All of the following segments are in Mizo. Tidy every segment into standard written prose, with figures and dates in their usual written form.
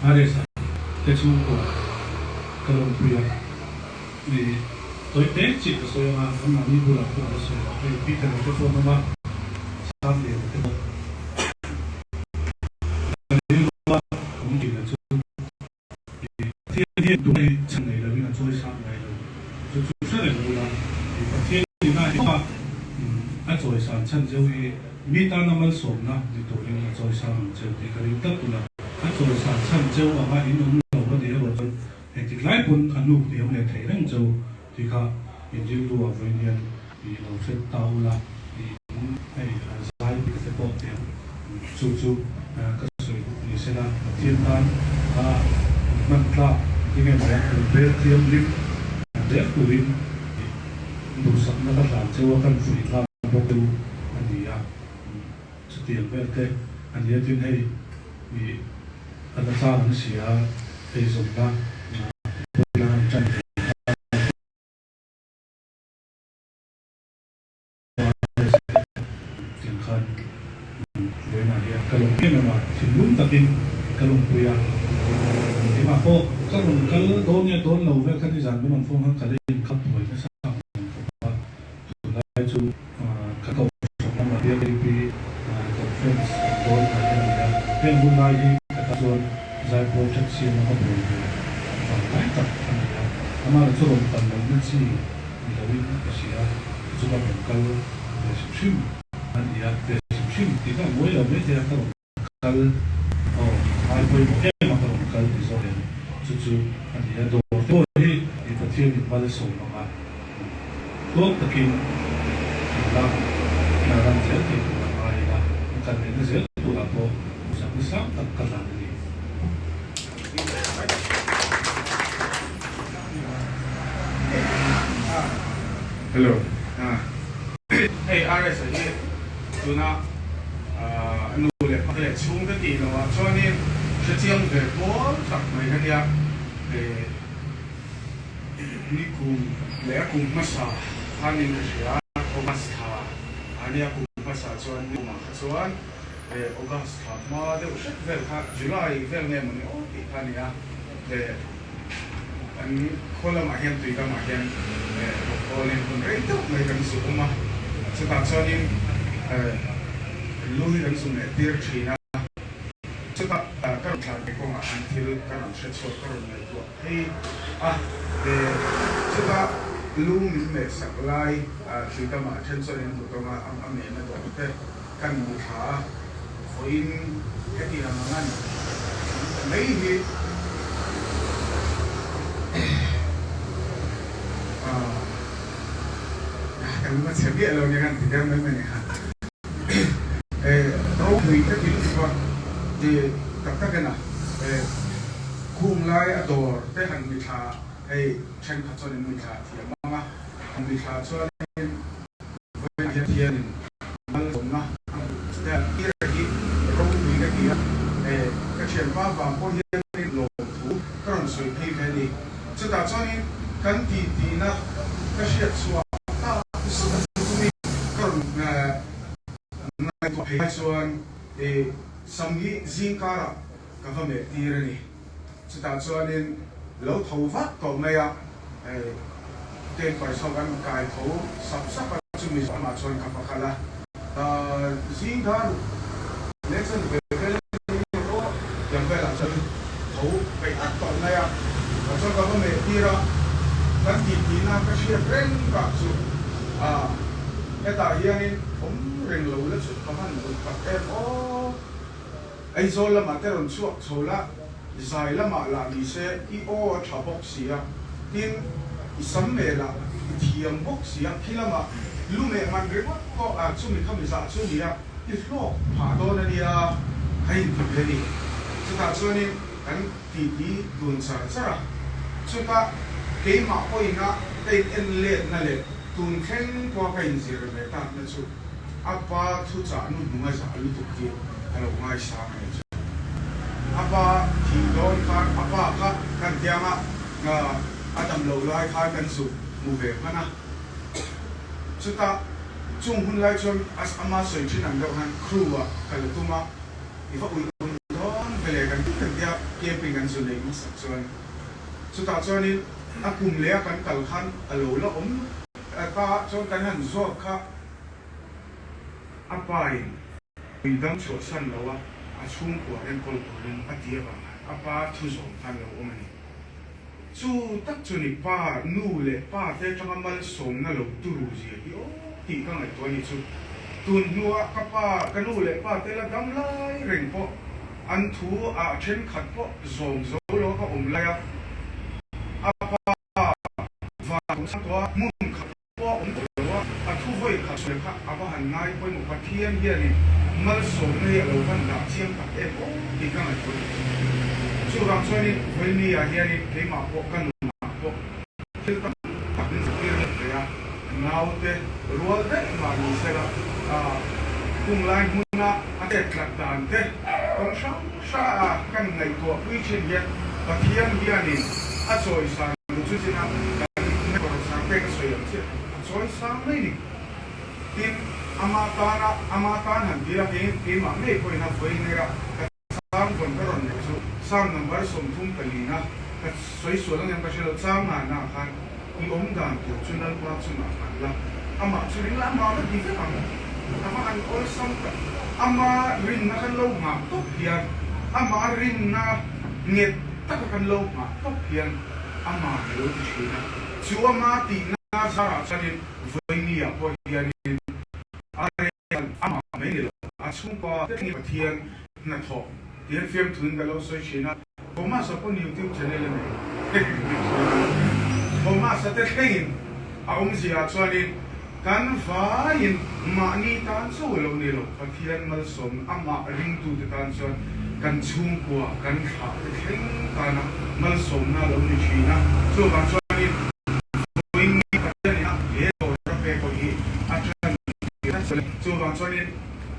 Aresa te chhungkua ka lawmpui a, tawi te chiah ka sawi anga an mahni bulah pawh la sawi lo hei Peter a te pawh an awm a, Sangliana te pawh ka rilru a awm thin a chu Pathian hian duh hi chhan nei lovin a chawi sang ngai lo. Chu chu hre reng bula Pathian ina hi a a chawi san chhan cheu hi mi tana malsawmna ni turin a chawi sang ang cheu tih ka ring tlat tuna. A chawi san chhan cheu anga in awm lo a nih erawh chuan engtik lai pawn a nuk hniam leh thei reng cheu tih kha in rilru ah vawiin hian i lo hre ta ula in hei zai bik te pawh tiang chu chu ka sawi duh ni sela Pathian tan a hman tlak tinge mai a lo bel thianghlim zel turin duhsakna ka hlan cheu a kan fuih nghal bawk chu a ni a chutiang vel te a ni a tin hei ih a la chang an si a eizawnna bula an tan ve nghal. Tiang khan vawiinah hian ka lawm em em a, thinlung takin ka lawmpui a. Keimah pawh ka rawn kal dawn nge dawn lo vel kha nizan min rawn phone khan ka la inkhap buai nasa ang khawp a. Tunlai chu ka kohhran lamah BLAP conference an dawn lai a ni a, heng hun lai hi ka tan chuan zaipawl taxi lama ka buai ve vang lai tak a ni a. Amah chu rawn kal lohna chi ni loin ka hria, chu ka rawn kal ve hrim hrim a ni a, ve hrim hrim tih kha a mawi lo mai thei a, ka rawn kal aw ngai pawimawh em a ka rawn kal ti zawk em chu chu a ni a, dawr te pawh hi i Pathian in malsawm ang a, tluang takin in la ram zel thei tur a ngai ila, in kal lehna zel turah pawh duhsakna sang tak ka hlan a ni. Hello hei RS a hi tuna nu leh pa leh chhungte tih loh ah chuanin hrechiang ve pawl tak mai kha nia ni kum leh a kum hmasa khanin ka hria August thla a nia kum hmasa chuan ni kumah kha chuan August thla hma deuh hret vel kha July vel nge mawni aw tih kha a ni a. Kan khaw lamah hian tui lamah hian rawkawlin hun rei deuh mai kan zu awm a, chutah chuanin lu hi kan zu leh tir thin a, chutah ka rawn thlan ve kawngah khan thil ka rawn hre chhuak ka rawn ngaihtuah phei a, chutah lu min meh sak lai tui lamah then chuan in hmu tawng a, a mehna dawr te kan hmu thla a, vawiin hetiang ang an mai hi kan la chhe miah lo nia kan ti deuh mai mai a ni kha. Ropui ka ti lutuk a, tak tak en a, khung lai a dawr te han mithla hei thenkhat chuan in mithla thiam ang a, han mithla chuanin Vawiinah hian Pathianin malsawmna a hmuh tel tir hi ropui ka ti a, ka thianpa vang pawh hianin lawmthu ka rawn sawi phei ve a ni. Chutah chuanin kan tihtina ka hriat chhuah tak zet a chu chumi ka rawn ngaihtuah phei lai chuan sam hi zingkarah ka va meh tir a ni. Chutah chuanin lo tho vak tawh mai a, tent paisawk an kai tho sap sap a, chumi zawhah chuan ka va kal a, zing khan leh chuan ve vel erawh tiang velah chuan tho peih at tawh mai a, chuan ka va meh tir a, kan tih tihna ka hriat reng kah chu. Hetah hianin awm reng lo la chu ka hman duh tak em aw. Aizawl lamah te rawn chhuak chho la, zai lamah lah ni se i aw a tha bawk si a, tin i sam meh lah i thiam bawk si a, khi lamah lu meh man ringawt pawh a chumi khami zah chu nia i hlawk phah dawn a nia ka inti ve a ni. Chutah chuanin kan titi dun char char a, chutah keimah pawhina ka in en letna leh tun thleng pawha ka inzir ve takna chu A pa thuchah nu hnung a zah lutuk hi a lo ngaisang a ni chu. A pa thih dawn khan a pa kha kan tianga a dam loh lai khan kan zuk hmu ve hman a. Chutah chung hun lai chuan ama sawi thin ang deuh khan crew ah kal a tum a, i va uih awm dawn ve le kan ti kan tia camping kan zu neih hmasak chuan chutah chuanin a kum leh a kan kal khan a lo la awm ta chuan kan han zawt kha. A pa in ui dang chhuahsan lo a, a chhungkua enkawl turin a ti avang khan a pa thu zawm khan lo awm a ni. Chu tak chu ni pa, nu leh pa te atanga malsawmna lo turu zia hi aw tih ka ngaihtuah a ni chu. Tun hnua ka pa, ka nu leh pa te la dam lai reng pawh an thu ah thenkhat pawh zawm zo lo a ka awm lai a, a pa van kum tawh a hmun khat Pawh awm tawh lo a, a thu vawi khat sawi kha a va han ngai pawimawh Pathian hianin malsawmna hi a lo van dah chiang tak em aw tih ka ngaihtuah duh chu. Chuvang chuanin vawinia hianin keimah pawh ka nunah pawh thil tam tak min zirtir let ve a, naute rual daih mah ni sela kung lai hmuna a chet tlat dan te kawng hrang hrang a kan ngaihtuah pui thin hian Pathian hianin a chawisan lu chu chin a, kan member sang pek a sawi ang chiah a chawi sang mai ni. Tin, ama tana ama tan han ti a, kei keimah ngei pawhin a vawi nei a, ka chang vawn ka rawn neih chu Psalm number 34 na ka sawi sual ang em ka hre lo, chang ngana khan I awm dan tur chu Lalpa chungah nghat la, amah chu ring la, amah va ti vek ang. A va han awlsam tak. Ama rinna kan lo nghah tawp hian, ama rinna nghet taka kan lo nghah tawp hian ama a lo ti thin a. Chu ama tihna zarah chuanin vawinia pawh hianin a rel amah mai ni lo, a chhungkua te thlengin Pathian hnathawh tihian fiamthuin ka lo sawi thin a. Thomas-a pawn YouTube channel a nei. Thomas-a te thlengin a awmzia chuanin kan vaiin mahni tan cho a lo ni lo, Pathian malsawmna amah ringtute tan chuan kan chhungkua, kan thlah te thleng tana malsawmna a lo ni thin a. Chuvang chuanin vawiin ni Pathian ina he dawr a pek pawh hi a tan tir a. Chuvang chuanin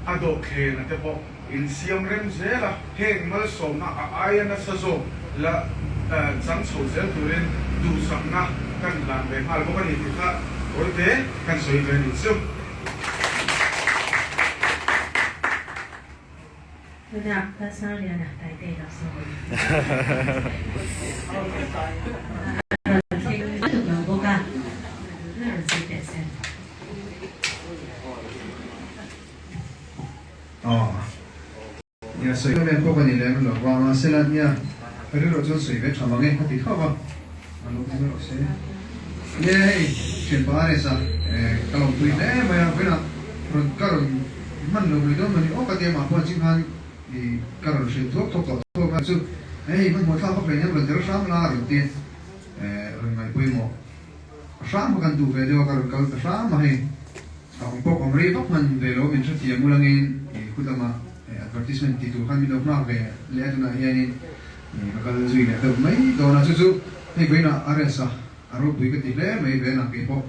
a dawhthlena te pawh Insiam rem zel a, heng malsawmna a aia nasa zawk la chang chho zel turin duhsakna kan hlan ve nghal bawk a ni tih kha tawite kan sawi ve a nih chu. Tunah Lalsangliana Taite lo sawi. A rawn thleng lutuk lo bawk a, a rawn sawi teh se. Aw. Nia sawi em em pawh ka ni lem lo va, mahse la nia ka rilruah chuan sawi ve tha mang e ka ti tho va, a lo awm erawh se. Nia hei thianpa Ares-a ka lawmpui hle mai a, vawiinah rawn ka rawn hman lo mai dawn mawni aw ka ti a, mah pawh ching khan i ka rawn hrilh thuak thuak tawh thuak a chu hei hmanhmawh thlak vak hleinem rawn der hram la a rawn ti rawn ngaihpawimawh hram kha kan duh ve deuh a ka rawn kal ta hram a hei. A awm pawh awm rei vak hman ve lo min hrethiam ulangin i khut lama advertisement ti tur khan min lo nghak ve leh a tunah hianin ka kal zui leh deuh mai dawn a chu chu hei vawiinah a rest a a ropui ka ti hle mai ve na keipawh.